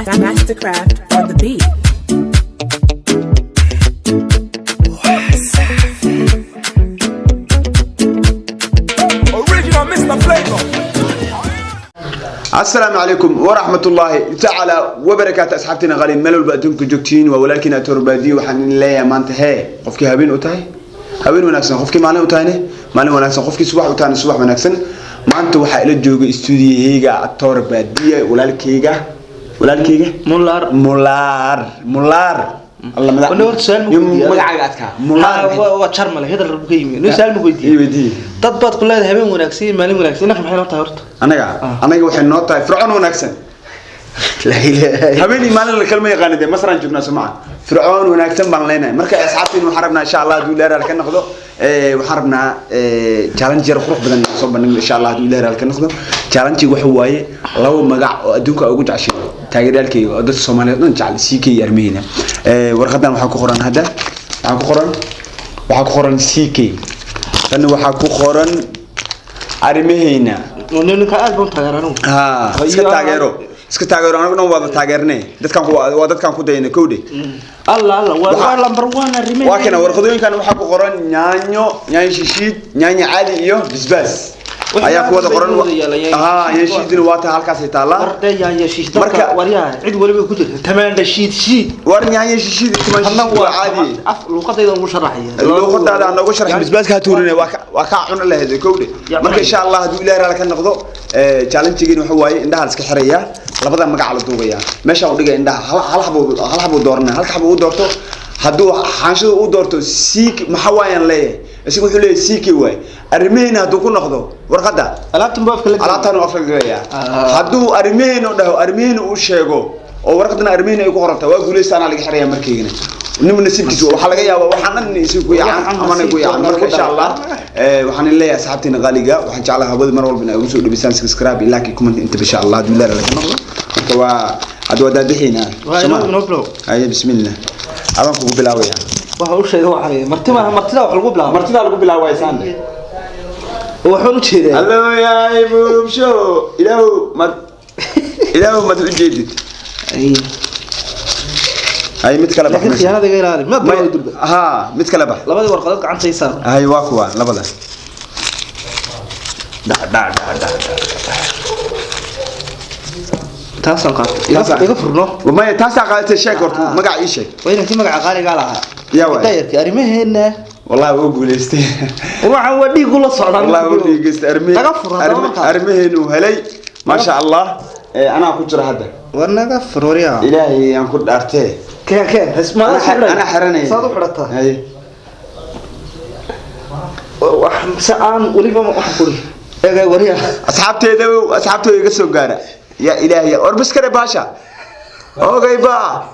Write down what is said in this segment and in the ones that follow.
Mastercraft on the beat. Original Mr. Flavor. Asalaamu calaykum waraxmat ullaahi tacaala wabarakaatu. Asxaabtiina qali, meel walba adduunka joogtiin, waa walaalkiin Atoor Baadiyo. Waxaan idin leeyahay maanta hee, qofkii habeen u tahay habeen wanaagsan, qofkii maalin u tahayne maalin wanaagsan, qofkii subax u tahayna subax wanaagsan. Maanta waxaa ila joogay stuudiyahayga Atoor Baadiye, walaalkeyga Mulaar. Mulaar, Mulaar. Alla madax. Wana horta su'aal ma weydiiyaa? Magacaaga adkaa, Mulaar. Waa Jarmal hedal rabu ka yimi. Nin su'aal ma ii weydiiyey? Weydiiye. Dad baad ku leedahay habeen wanaagsan iyo maalin wanaagsan. Innaka maxay noo tahay horta? Anaga? Anaga waxay noo tahay fircoon wanaagsan. La ilaaha. Habeenii maalin la kalma yaqaana dee, Masraan joognaa soo. Fircoon wanaagsan baan leenahay. Marka asxaabtiin, waxaan rabnaa insha Allah hadduu Ilaahay raali ka noqdo, waxaan rabnaa challenge yar qurux badan inaan soo bandhigno insha Allah hadduu Ilaahay raali ka noqdo. Challenge waxa waaye laba magac oo adduunka ugu jeceshay taageerayaalkayga oo dadka Soomaaliyeed dhan jecel, CK iyo Armehina. Warqadan waxaa ku qoran hadda, waxaa ku qoran CK, tan waxaa ku qoran Arrimaheyna. Ninka aad baan u taageeraa anigu. Ha iska taageero, iska taageero. Anagu dhan waada taageerne, dadkan ku waa dadkan ku dayna kowdhe. Allah Allah, waa number 1 arrimaha. Waa kana warqadooyinkan, waxaa ku qoran yaanyo, yaanyo shishiid, yaanyo caadi iyo basbaas ayaa ku wada qoran. Wada yaala, yaanyo ha shishiid. Yaanyo shiidina waa taa halkaasay taallaa. Warde yaanya shiid dadka waryaha cid waliba ku jirta tamaandha shiid shiid. War yaanyo shishiid iyo tumaan Tanna shishiid waa caadi. Af luqadayda ugu sharaxaya. Luuqadaada aan noogu sharxin, basbaaska ha tuurine, waa ka cuna lahayd kowdhe. Ya, marka cunay. Insha Allah hadduu Ilaahay raali ka noqdo, challenge-geeni waxa waaye indhaha la iska xirayaa, labada magac la duubayaa, meesha u dhigaya indhaha, hal xabo dooranaya, halka xabo u doorto. Hadduu xaanshada u doorto CK, maxaa waayaan leeyahay? Isaga wuxuu leeyahay CK waay. Arrimaheena hadduu ku noqdo warqadda, Alaabtan baa afka la alaabtaan uu afka galayaa. Ah. Hadduu arrimaheena dhaho, arrimaheena uu sheego oo warqadana arrimaheena ay ku qoranta, waa guuleystaanaa laga xirayaa. Markaygana nin nasiibkiisa waxaa laga yaabaa waxaan dhan inay isaga ku yaacaan Waxaan ama ku yaacaan. nasiibkooda Marka insha lagu Allah, waxaan leeyahay asxaabteena qaaliga, waxaan jeclahay hawada mar walba inay ugu soo dhibisaan subscribe iyo like iyo comment inta insha Allah hadduu Ilaahay laga noqdo. Marka waa hadda waa daadixiina. Waa inoo bilow. Haye, bismillah, adaan kugu bilaabaya. Waxa u sheegay waxaan marti maaha, martida wax lagu bilaabo. Martidaa lagu bilaabaya saan. Waxaan u jeedaa. Allo yaay buubsho, ilaahu mad, ilaahu mad u jeedid. Ay. Hay, mid kale bax. Laakiin khiyaanada iga ilaali ma bilow durba. Ha, mid kale bax. Labadii warqadood gacanta ii saar. Hay, waa kuwa labada. Dhac dhac dhac dhac. Taasaan qaatay. Iga furno. Maya, taasaa qaadatay. Sheeg horta. Ah. Magac ii sheeg. Waa inankii magaca qaaligaa lahaa. Yaa waay. Dayarkii arrimaheena. Wallahi wuu guuleystay. Waxaan waa dhiig ula socdaa. Wallahi wuu guuleystay. Naga fur haddaba markaa. Arrimaheenu helay, maasha Allah. Anaa ku jira hadda. War naga fur waryaa. Ilaahay aan ku dhaartee. Keen keen. Ana ana xiranaya. Saad u xidhataa. Haye. Wax se aan weliba wax kuri eega waryaa. Asxaabteeda iga soo gaara. Ya ilaahay, war bas kare baasha ogay ba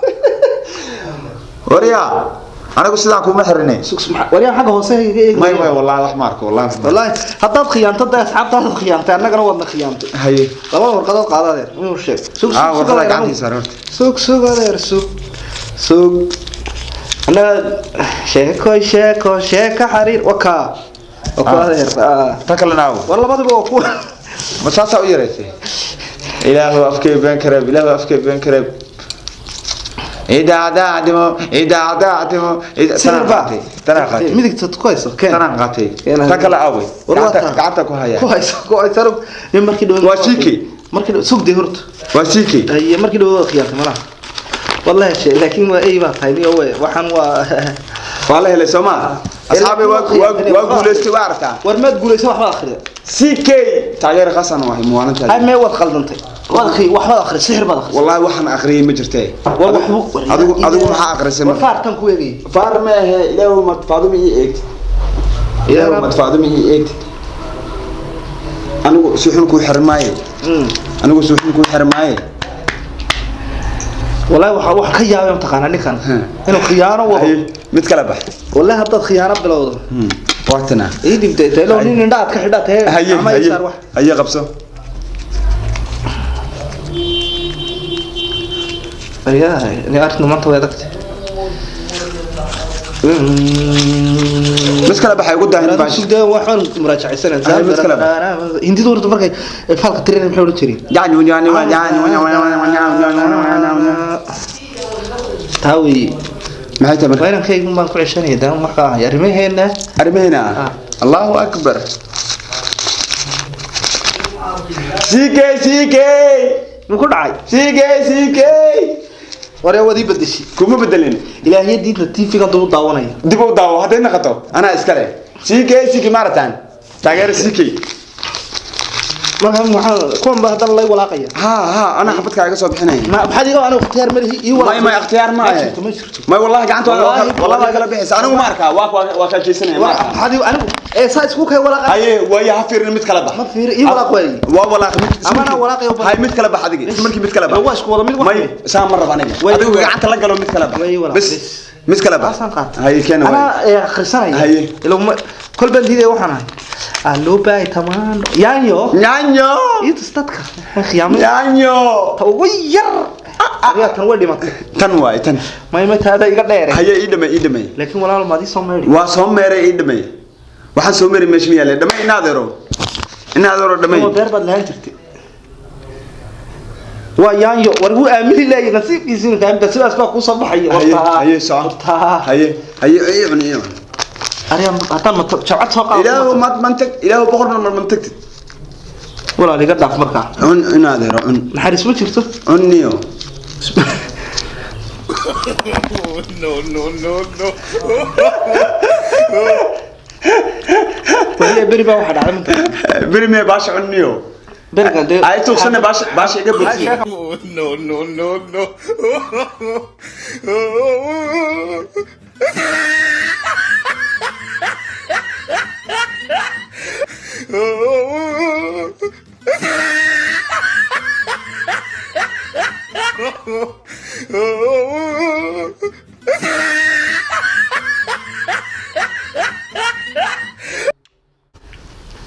waryaa, anigu sidaan kuma xirinay. Waryaa, xagga hoose iga eeg. May may, wallahi wax ma arko, wallahi wax ma arko. Wallahi haddaad khiyaanto dee asxaabtaada khiyaantay, annagana waadna khiyaantay. Haye. Labada warqadood qaada adeer, inuu sheeg. Sug. Ah, sug. warqada adeer, gacantiisa saar horta. Sug sug adeer, sug sug. Annaga sheeko sheeko sheeko xariir wakaa waka adeer ah. Ta kalena aawo? War labadiba waa kuwa. Ma saasaa u yaraysay? Ilaahu afkay been kareeb, ilaahu afkay been kareeb. Idaacdaacdimo, idaacdaacdimo. Tanaan qaatay, tanaan qaatay. Midigta ku hayso keen. Tanaan qaatay. Keen. Ta kale aaway? War waa gacanta taa. Gacanta ku haya. Ku hayso, ku hayso. Nin markii dhawo. Waa CK. Markii dhawo sug dee horta. Waa CK. Ay, markii dhawo waa khiyaantay malaha. Wallahi shay, laakiin waa ay baa tahay niyo way waxaan waa Waa la helay soo maa? Asxaabi, waa guuleystay, waa aragtaa. War maad guulaysan, waxba akhriya. CK taageer qasan wahay muwaalintaadi. Ay mee, waad khaldantay, waad akhri, waxbaad akhri, sixir baad akhrisay. Wallahi waxaan akhriyay ma jirtee. War waxbu Adigu maxaa akhrisay war marka? Faartan ku eegay. Faar ma ahe. Ilaahu mad Faaduma ii eegtid, ilaahu mad Faaduma ii eegtid. Anigu suuxun kuu xiran maaye. Anigu suuxun kuu xiran maaye. Wallahi waxa ka yaabay mataqaanaa ninkan inuu khiyaano wado. Haye, mid kale bax. Wallahi haddaad khiyaano bilowdo. Waqtina. Ii dhibtay taylo nin indha aad ka xidhatay. Haye. Ama ii Haye. saar wax. Haye, qabso. Baryaha ni arrintu maanta way adagtay. Mid kala baxay ugu daahin baash. Sugda waxaan muraajacaysanaa. Ay, mid kale bax. Hindidu horta markay falka tirinay maxay odhan jireen? Yani yani yani yani. Taa wey. Maxay tahay marka? Waa inaan kaygun baan ku ceshanaya daan markaa ahay arrimaheena. Arrimaheena. Ah. Allahu akbar. CK CK. Muxuu ku dhacay? CK CK. Waree waad ii bedeshay. Kuma bedelin. Ilaahiya diinta TV-ga dib u daawanaya. Dib u daawo hadday noqoto anaa iskale. CK CK maarataan. Taageer CK. Marka maxaa kuwan baa haddana lay walaaqaya? Ha ha, ana xabadka iga soo bixinaya. Ma maxaad iga anigu ikhtiyaar ma lihi ii walaaq. May ikhtiyaar ma Ma ahe. jirto, ma jirto. May wallahi gacanta Wallahi, wallahi kala bixisa. Anigu ma arkaa, waa ka jeesanaya ma arkaa. Maxaad iga anigu ee saa isku kay walaaqa. Haye waaye, ha fiirin, mid kala bax. Ma fiiri, ii walaaq waaye. Waa walaaq mid. Ama anaa walaaqayo badan. Hay, mid kala bax adiga. Isla markii mid kala bax. Waa isku wada mid wax. May saa ma rabo aniga. Way- Adigu gacanta la galo, mid kala bax. Way walaaq, bas bas. Mid kala bax. Taasaan qaatay. Haye keena Anaa waaye. ee akhrisanaya. Haye. Ilo ma kol baan diiday waxaan ahay. Alubay tamaano. Yaanyo. Nyaanyo. Ii tus dadka. Khiyaamay. Nyaanyo. Ta ugu yar. Adiga tan way dhimatay. Tan waaye tan. May taada iga dheere. Haye ii dhamay, ii dhamay. Laakiin walaal maad ii soo meedhi. Waa soo meeray, ii dhamay. Waxaan soo meeray meesha ma yaalle. Dhamay ina adeero. Ina adeero dhamay. Waa beer baad lahaan jirtay. Waa yaanyo war wuu aamini leeyahay nasiibkiisa inuu kaamta sidaas baa kuu soo baxaya. Haye Wartaa. haye soo. Wartaa. Haye haye, ii cun, ii cun. Ariga haddaan mato jabcad soo qaado. Ilaahu maad mantag, ilaahu boqor mar mantagtid. Walaal iga dhaaf markaa. Cun ina adeero, cun. Naxariis ma jirto. Cun niyo. No, no, no, no. Waliya beri baa waxa dhacday minta. Beri mee baasha cun niyo. Berigan dee. Ay tuugsane baasha, baasha iga bogsi. No, no, no, no.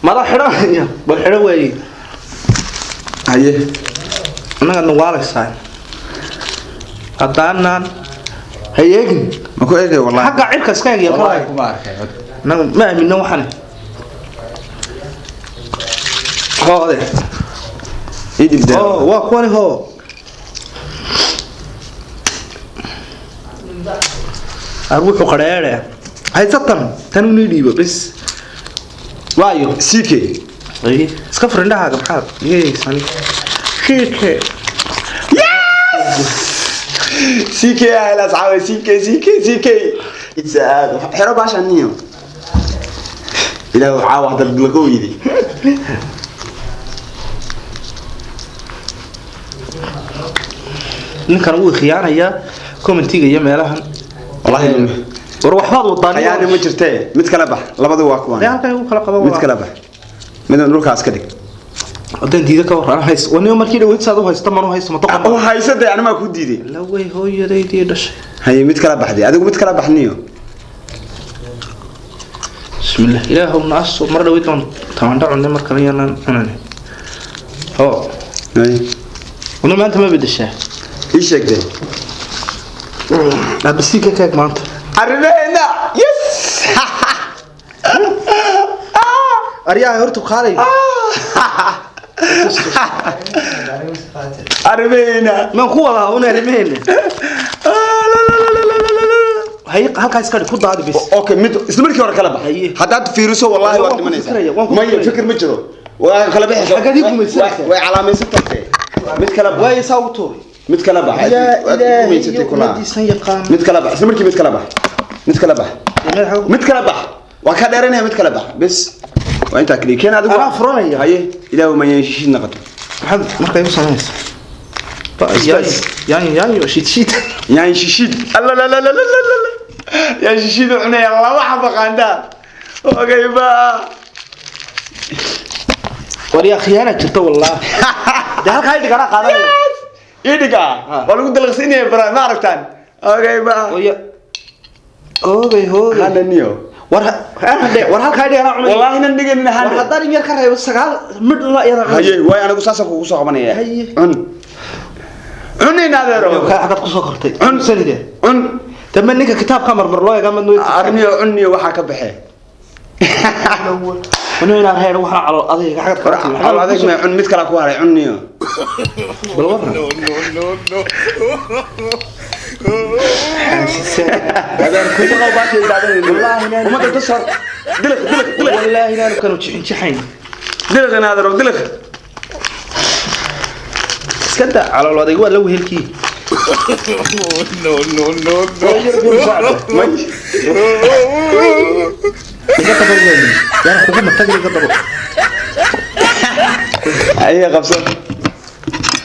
Mada xidhanaya bal xidho weeye. Haye. Annaga nuwaalaysaa. Haddaanan ha eegin. Ma ku eegay wallahi. Xagga cirka iska eegaya. Wallahi kuma arkay. Annaga ma aamino waxane. Hoode. Ii dhib dee. Oo waa kuwani hoo. Ar wuxuu qadheere. Haysatan tan uu nii dhiibo bes. Waayo. CK. Ay, iska fur indhahaaga maxaad iga eegaysaa? CK. CK ahla asxaabi, CK CK CK. Isaad xero baasha niyo. Ilaahu caawa hadda lagu yidi. Ninkan wuu khiyaanayaa commentiga iyo meelahan. Wallahi war waxbaad wadaan. Khiyaano ma jirtee, mid kala bax, labadu waa kuwan. Dee halkan igu kala qaban. Mid kala bax. Midna dhulkaas ka dhig. Haddaan diida ka warran hays waniba markii dhaweyd saad u haysta manu haysto ma doqon. Oo haysa dee, anima ku diiday. La way hooyadaydii dhashay. Haye mid kala baxday adigu, mid kala baxniyo. Bismillah, ilaahow naaso mar dhaweyd baan tamaandho cunay, mar kale yaanaan cunan hoo. Haye. Una maanta ma bedeshaa? Ii sheegtay. Aad sii ka kaag maanta. Arrimaheena, yes. Aryaha horta kaalay. Arrimaheena. Maan ku wadaa una arrimaheena. Hay halkaa iska dhig, ku daadi bis. Okay, mid isla markii hore kala bax. Haye. Haddaad fiiriso wallahi Waan waad ku dhimanaysaa. fikiraya, waan ku May fikiraya. fikir ma jiro, waa kala bixaysa. Xaggaad ii gumaysanaysaa? Way calaamaysan tahay, mid kala bax. Waayo saa ugu tuuray. Mid kala bax. Waad gumaysatay kulaa. Ummadiisan yaqaan. Mid kala bax isla markii, mid kala bax, mid kala bax, mid kala bax, waa ka dheeranaya, mid kala bax bes, waa intaa kaliya keen adigu. Anaa furanaya. Haye, ilaahu ma yeeshiid noqoto. Maxaad markaa igu samaynaysaa? Yaanyo yaanyo shiid shiid. Yaan shishiid, alla la la la la la la, yaan shishiid u cunaya laba xaba qaandaa, okay ba. War yaa khiyaana jirta wallah. Dee halkaa idhig anaa qaadanaya. Idhiga waa lagu dalaqsiinaya bara, ma aragtaan? Okay ba. Oya. Oogay hoogay. Hada niyo. War hadhe, war halkaa idhig anaa cunaya. Wallahi nan dhigin War hada. haddaan in yar ka reebo sagaal midh la iyada cunaya. Haye waay, anigu saasaan kugu soo qabanaya. Haye. Cun cun in adeero. Kaa xagad kusoo kortay. Cun. Sanide. Cun. Dambe ninka kitaabka marmar loo eega madno. Arniyo cun niyo, waxaa ka baxee. Wani inaan heer waxaan calool adayga xagad ka timi. Calool adeeg ma cun, mid kale ku haray cunniyo. Bal warran. No, no, no, no. Adeer ku qabo baashay daadan. Wallaahi inaan- Ummadda tusar. Diliq diliq diliq. Wallaahi inaan kanu jixin jixayn. Diliq in adeer diliq. Iska daa calool adayg waa la wehelkii. No, no, no, no. May. Iga dabo weyn. Yaan kugu matagin iga dabo. Aye qabso.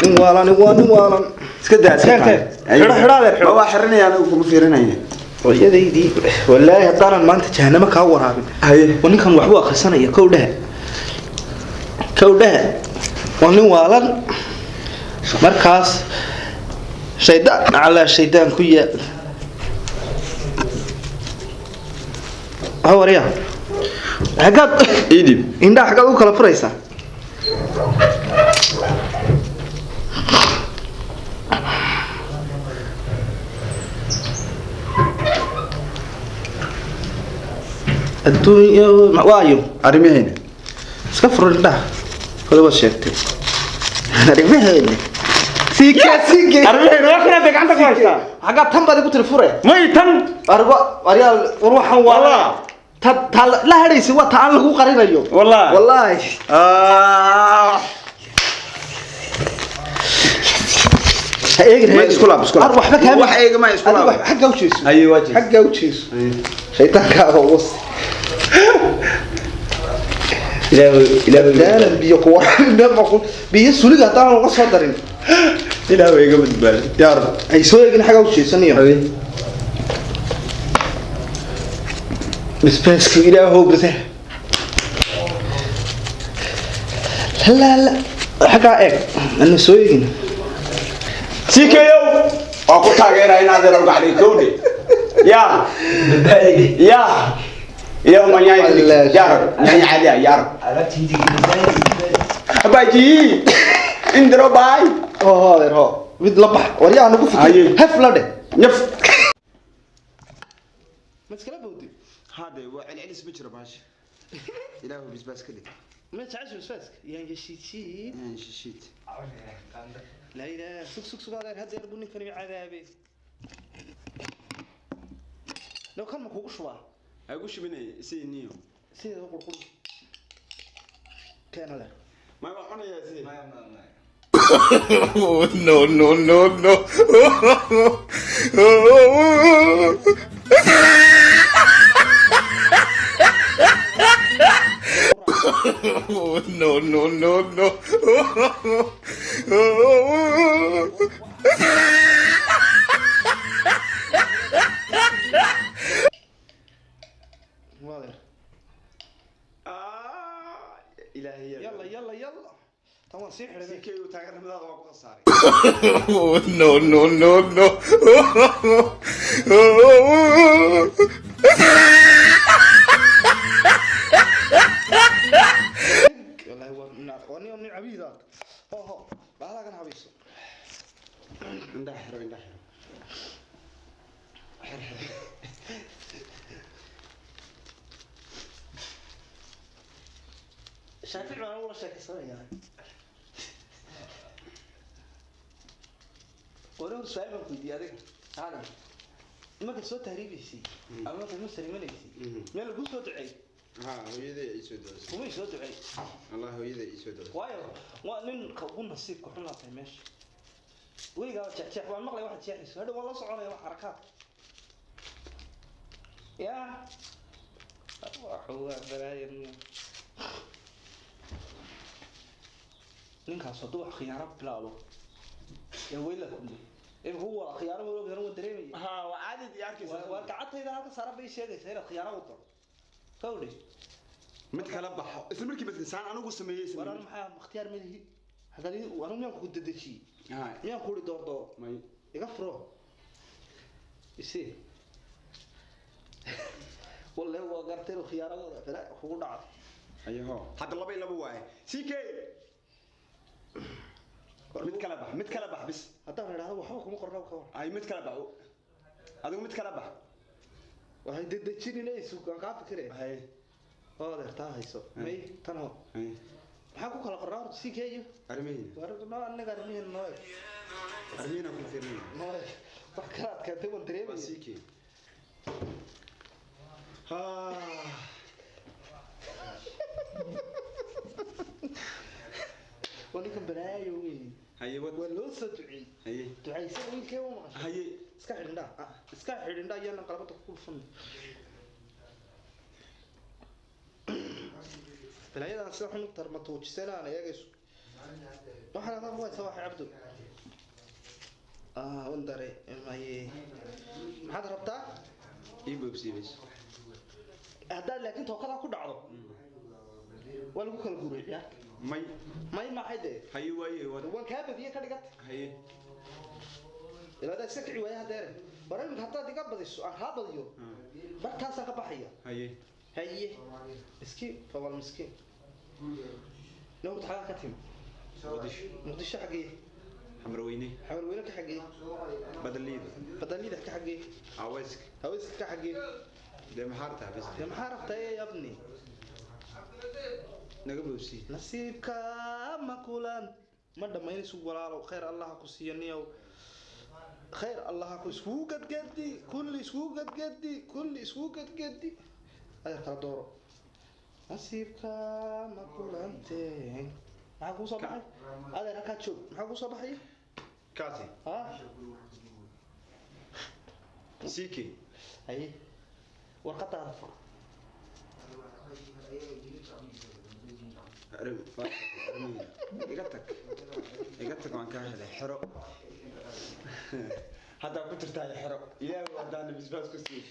Nin waalan waa nin waalan. Iska daa. Teer, teer. Xidho, xidho, adeer, xidho. Ma waa xiranaya, anigu kuma fiirinaya. Hooyadaydii wallaahi haddaanan maanta jahanamo kaa waraabin. Haye. Waa ninkan waxbuu akhrisanaya kow dhehe. Kow dhehe. Waa nin waalan. Markaas shaydaan calaa shaydaan ku yaal. Ha waryaa. Xaggaad Idib. indhaha xaggaad u kala furaysaa. Adduunyo waayo. Arrimaheena. Iska furo indhaha kole waad sheegtay arrimaheena siike siike. Arrimaheena waa kana gacanta ku haystaa. Xaggaa tan baad igu tiri fure. May tan. Argo aryaal war waxaan waa Wallah. Ta ta la hadhaysa waa ta aan lagu qarinayo. Wallah. Wallaahi. Ah. Ha eegin ha Ma eegin. isku laab, isku laab. Ar waxba kaama Wax eega ma isku laab. Adigu xagga u jeeso. Haye, waa jeeso. Xagga u jeeso. Shaytaankaaga ugus. Ilaahu ilaahu. Daalan biyo ku warabin meel ma ku biyo suliga haddaan uga soo darin. Ilaahu iga badbaado. Yaa rab ay soo eegin xagga u jeesanayo. Haye. Basbaaska ilaahow basa. La la xaggaa eeg ana soo eegin. CKO waa ku taageeraa in adeer uga xadhay kowdhe. Ya. Ya. Ilaahu ma nyaanya ka dhig. Ya rab. Nyaanya caadi ah, ya rab. Baji. Indro bay. Oo adeer ho mid la bax waryaa nagu Haye. fikir haf la dheh. Nyaf. Ma iskala bowdi. Hade waa celcelis ma jiro baashi. Ilaahu basbaas ka dhig. Ma jecesha basbaaska yaan yeshiishiid. Yaan shishiid. Laa ilaaha sug sug sug adeer hadda yar buu ninkan iga cadaabay. Low kan ma kugu shubaa. Ha igu shubinay sidii niyo. Sideeda qurqur. Keena leh. Ma waa cunayaa sidii. No, no, no, no. No, no, no, no. Waa adeer. Ah, ilaahay yaa. Yalla yalla yalla. Tan waan sii xidhay. CKO taageeramadaada waa ku khasaaray. No, no, no, no. Wallaahi waa nin waa nin cabiid ah. Ho ho bahalagan habayso. Indhaha xiro, indhaha xiro. Xir, xir. Shaafici baan ula sheekeysanayaa. Warar su'aal baan ku weydiiyey adiga. Aadan. Markaad soo tahriibaysay ama markaad masar imanaysay meel laguu soo duceey. Ha, hooyaday ii soo duceysay. Kumay soo duceey. Allah hooyaday ii soo duceysay. Waayo waa nin ka ugu nasiibka xun laa tahay meesha. Weligaa jeexjeex waan maqlay waxaad jeexayso. Hadhow waan la soconaya wax xarakaad. Yaa waa xoogaa balaaya ninkaas hadduu wax khiyaano bilaabo ee weyla kulmi imika u wada khiyaano wada ogyahay waan dareemaya. Ha, waa caadi iyo arkaysa. Waa gacantayda halka saaran bay sheegaysaa inaad khiyaano wado kawdhe. Mid kala baxo. Isla markii bas insaan anigu sameeyay War anu sameeyay. maxaa ikhtiyaar ma lihi hadda anu miyaan ku dedejiyey? Ha. Miyaan ku uri doordooro? May. Iga furo isi wallahi waa gartay inuu khiyaano wada fila kugu dhacdo. Ayaho. Hadda 2 iyo 2 waaye. CK. Mid kala bax, mid kala bax bis. Haddaan idhaahdo waxba kuma qorna ka war. Ay mid kala bax. Adigu mid kala bax. Waxay dedejinaysu waan kaa fikiraya. Hay. Oo adeertaa hayso. May tan ho. Haye. Maxaa ku kala qornaa horta si keeyo? Arrimihiina. War noo anaga arrimihiina noo eg. Arrimihiina ku fiirinaya. Noo eg. Wax kala adkaatay waan Waa dareemaya. CK. Ah. Waa ninkan balaayo wey. Haye, wad. Waa loo soo duceeyey. Haye. Ducaysan wiilkee waa maqashay. Haye. Iska xidhindhaa. Iska xidhindhaa iyaanan qalabada ku dhufan. Balaayadan sida xun u tarmatuujisanaan eegayso. Waxaan adaa ku haysaa waxay cabdo. Ah, wan dare maye. Maxaad rabtaa? Ii boobsiibays. Haddaad laakiin tookadaa ku dhacdo. Waa lagu kala guuray ciyaarta. May. May maxay dee? Haye waaye wad. Waan kaa badiyey ka dhigata. Haye. Ilaa haddaad iska kici waaya hadeere. War iminka haddaad iga badiso aan kaa badiyo. Bartaasaan ka baxaya. Haye. Haye. Miskiin, fawal miskiin. Nowr xagaa ka timi. Muqdisho. Muqdisho xaggee? Xamroweyne. Xamarweyne ka xaggee? Badaliida. Badaliida ka xaggee? Awayska. Haweyska ka xaggee? Dee maxaa rabtaa bas? Dee maxaa rabtaa ee yabni? Naga boobsii. Nasiibka ma kulan ma dhammaynayso walaalow. Khayr Allah ha ku siiyo niyow. Khayr Allah ha ku iskugu gadgadi kulli, iskugu gadgadi kulli, iskugu gadgadi. Adeer kala dooro. Nasiibka ma kulanteen. Maxaa kuu soo baxay adeer? Halkaa joog. Maxaa kuu soo baxay? Kaasi. Ha. CK. Haye, warqadaada fur. Arrimihiina. Iga tag. Iga tag, waan kaa helay. Xero. Haddaa ku jirtaa xero. Ilaahu haddaana bisbaas ku sii.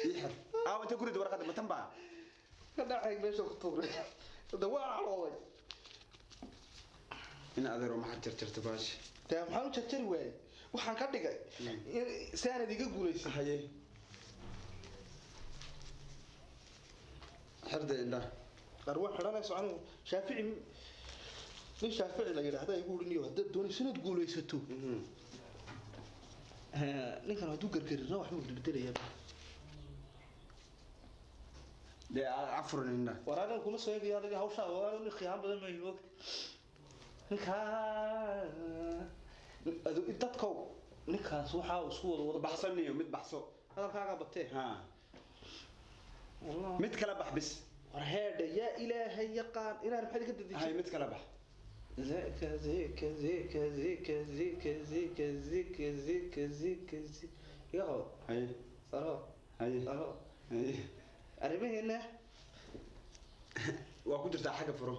Ii xir. Aawa inta guriga warqadda ma tan baa? Ka dhacay meesha ku tuuray da waa calooday. In adeero maxaad jarjarta baashi? Dee maxaan u jarjari waayey? Waxaan ka dhigay si aanad iga guulaysan. Haye. Xirda indhaha. Qaar waan xidhanayso anigu. Shaafici, nin Shaafici la yidhaahda igu uriniyo haddaad doonayso inaad guulaysato. Ninkan hadduu gargariro waxbuu bedbedelayaa. Dee afuran indhaha. War aniga kuma soo eegayo adiga hawshaa. Waa nin khiyaam badan ma moogta ninkaa. Dadkow, ninkaas waxaa uu isku wada wada. Baxsaniyo mid baxso. Hadalkaagaa batee. Ha. Wallah. Mid kala bax bis. War heedha yaa ilaahay yaqaan inaan maxaad iga Hay dadejin. mid kala bax. Zika zika zika zika zika zika zika zika zika zika iga qabo. Haye. Saro. Haye. Saro. Haye. Arrimaheena. Waa ku jirtaa xagga furo.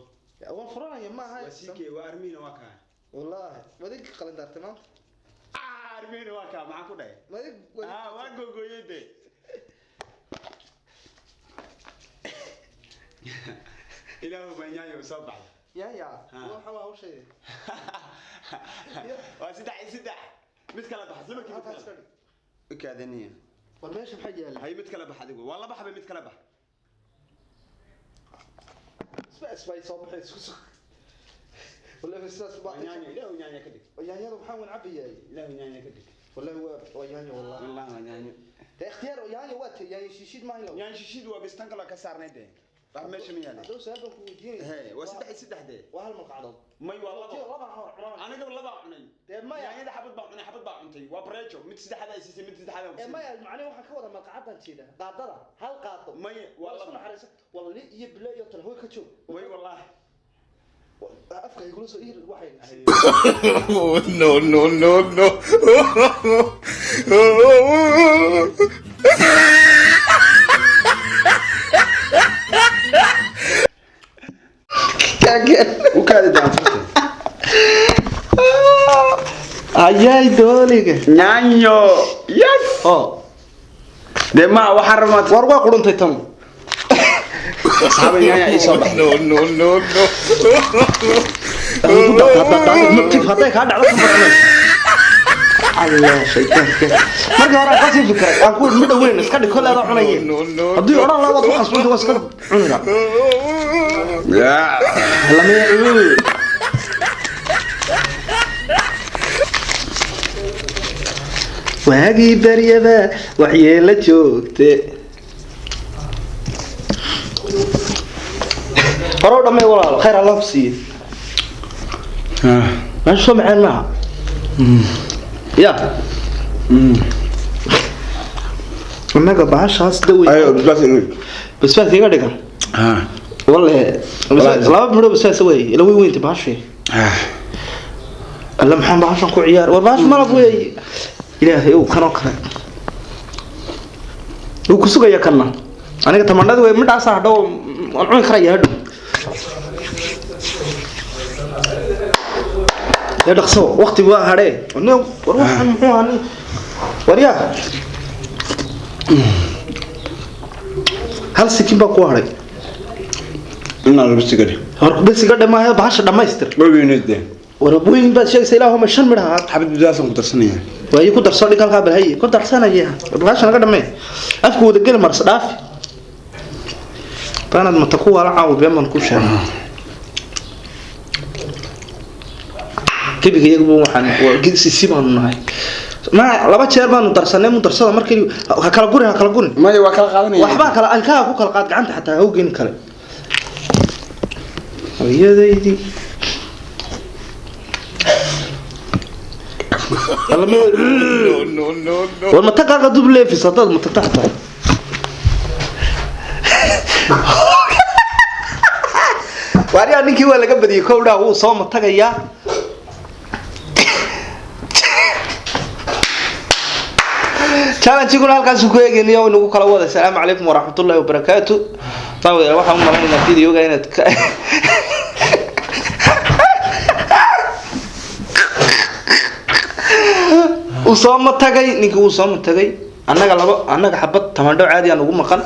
Waan furanaya maaha. Waa CK, waa arrimihiina waa kaa. Wallaahi wadig qalin daartay maanta. Ah, arrimihiina waa kaa. Maxaan ku dhahay? Wadig. Ah, waa googooyey dee. Ilaahu baa nyaanyo soo baxay. Yaa yaa. Ha. Waxa waa hawshayda. Waa saddex iyo saddex. Mid kala bax isla markii mid Halkaas kala ka bax. dhig. U kaadaniya. War meesha maxaa yaala? Hay mid kala bax adigu. Waa laba xabay, mid kala bax. Isba isba soo baxay isku soo. Wallahi sidaas baa. Waa nyaanyo, ilaahu nyaanyo ka dhig. Yaanyada maxaa waan cabayaay? Ilaahu nyaanyo ka dhig. Wallahi waa yaanyo wallahi. Wallahi waa nyaanyo. Dee ikhtiyaar yaanyo waa tee yaanyo shiishid maaha ilaw. Nyaanyo shishid waa bistan kala ka saarnay dee. Wax meesha ma yaalin. Hadduu su'aal baan ku weydiinaya. Hee, waa saddex iyo saddex dee. Waa hal malqacdood. May, waa labo. Laba hor cunaan. Aniga laba cunay. Dee maya. Yaanyada xabad baa cunay, xabad baa cuntay. Waa bareejo. Mid saddexaad ay siisay, mid saddexaad aan ku Ee siiyay. maya, macnaheedu waxaan ka wada malqacadan jeeda. Qaadada, hal qaado. Maya, waa waa isku laba. naxariisan. Wallahi iyo bilaa iyo tan hooy ka joog. May wallahi. Afka igula soo iir waxay. No, no, no, no. U kaadi daanfurta. Ayay dooliga. Nyaanyo. Yes. Oo. Dee ma waxaan rabaa War waa quruntay tan. Asxaabay, nyaanya ii soo baxday. No, no, no, no. Tif hadday kaa dhacdo ka farxmay. Allah shaytaanka. Markii hore aan kasii fikiray aan ku mid weyn iska dhig kolle adaa cunaye. No, no, Haddii odhan lahaa waad ku khasbanta waa iska cuni lahaa. Lama yacuul. Waagii baryaba waxyeelo joogte. siiyo. Meesha soo macaan maaha ya. Innaga bahashaas dawey. Ayo, basbaas iga. Basbaaska iga dhigan. Walle laba midho basbaas wey, ila way weynta bahashu. Alla, maxaan bahashan ku ciyaar? War bahash malab wey. Ilaahay ow, kanoo kale wuu ku sugaya kanna. Aniga tamandhadi wey, midhaasa hadhow waan cuni karaya hadhow. Dee dhaqso, waqti waa hadhee. War waxaan muxuu ahaa war yaa, hal sikin baa ku hadhay. Inaa laba sigari. Hor bes iga dhamaayo, bahasha dhammaystir. Way weyneed dee. War weyn baad sheegaysa, ilaahuma shan midh ahaa. Xabad basbaasaan ku darsanaya. Waayo, ku darso, dhig halkaa balhaye ku darsanaya. Bahasha naga dhamee, afka wada geli, marse dhaafi baanad mata ku waala caawa. Been baan ku sheegay, gebiga iyaguba waxaan waa si baanu nahay. Ma laba jeer baanu darsanay mu darsada markii ha kala gurin, ha kala gurin. Maya, waa kala qaadanaya. Waxbaa kala alkaha ku kala qaad, gacanta xataa ha u geyn kale. Hooyadaydii. No, no, no, no. War mataqaaqa dub leefis haddaad matagta xataa. Waaryaa, ninkii waa laga badiyey kowdhaa, wuu soo matagayaa. Challenge-guna halkaasuu ku eegaynayo, inagu kala wada. Asalaamu calaykum waraxmatullaahi wabarakaatu. Daawadayaal, waxaan u malaynaynaa videoga inaad ka uu soo matagay ninkii, wuu soo matagay. Annaga laba, annaga xabad tamandho caadi aan ugu maqan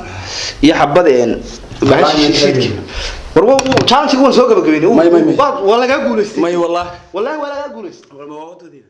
iyo xabad een bahasha shiidka. War challenge-ga waan soo gabagabeynay. May, may, may. Waa lagaa guulaystay. May, wallah. Wallahi waa lagaa guulaystay. War ma waa wadadii.